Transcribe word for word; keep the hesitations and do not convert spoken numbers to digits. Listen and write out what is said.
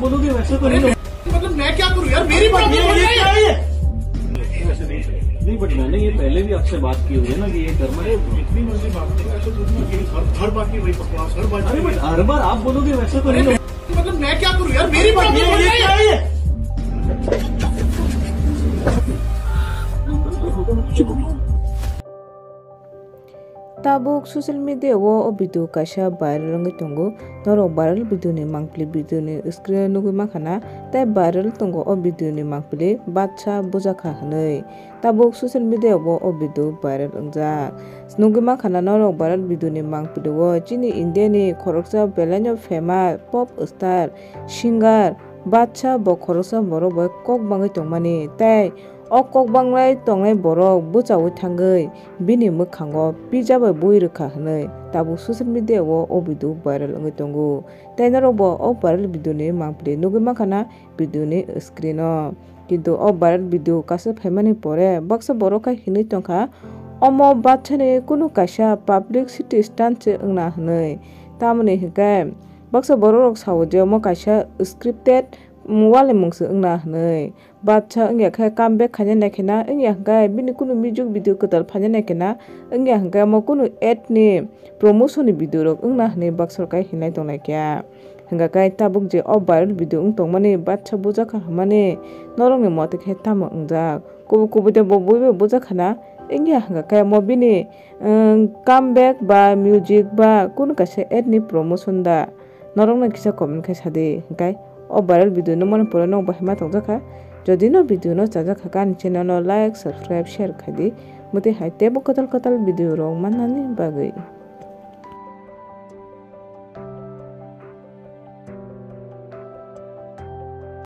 बोलोगे वैसे तो नहीं। मतलब मैं क्या करूं यार, मेरी प्रॉब्लम ये, ये क्या है? नहीं, बट मैंने ये पहले भी आपसे बात की हुई है ना कि ये करना है। इतनी मर्जी बात नहीं, ऐसे थोड़ी ना कि हर, हर बात की वही बकवास, हर बात अरे, की बट हर बार आप बोलोगे वैसे तो नहीं। मतलब मैं क्या करूं यार, मेरी प्रॉब्लम ये, ये क्या है? Tabuk social media o o video kaisa viral wngwi tongo. Norok viral video ni mangpili video ni screen o nugwi mankha na, tei viral tongo o video ni mangpili batsa bujakha hwnwi. Tabuk social media o o video viral wngjak. Nugwi mankha na norok viral video ni mangpili o chini India ni khoroksa belai no famous pop star, singer, batsa bo khoroksa borok bai kok bangwi tongmani tei o kok banglai tongnai borok bwchaui thangwi bini mwkhango pizza bai bui rwkha hwnwi tabuk social media o o video viral wngwi tongo. Tei norok bo o viral video ni mangpili nugwi mankha na video ni screen o. Kintu o viral video kaisa phaimani pore baksa borok khe hinwi tongkha, omo batsani kunu kaisa publicity stunt se wngna hwnwi. Tamoni hinkhe baksa borok rok sao je omo kaisa scripted walimung se wngna hwnwi. Batsa wngya khe comeback khaina naikhe na, wngya hwnkhe bini kunu music video kwtal phaina naikhe na, wngya hwnkhe omo kunu ad ni promotion ni video rok wngna hwnwi baksa rok khe hinlai tonglaikha. Hwnkha khe tabuk je o viral video wng tongmani batsa bujakha hwnmani norokni mote khe tamo wngjak? Kubui kubui de bo buibai bujakha na, wngya hwnkha khe omo bini, um, comeback ba music ba kunu kaisa ad ni promotion da? Norokno kisa comment khai sadi, hwnkhe o viral video nukmani pore nok bahai ma tongjakha. Jodi no video no chajakha khe ani channel no like, subscribe, share khaidi. Mwtwi hai teibo kwtal kwtal video rok mannani bagwi.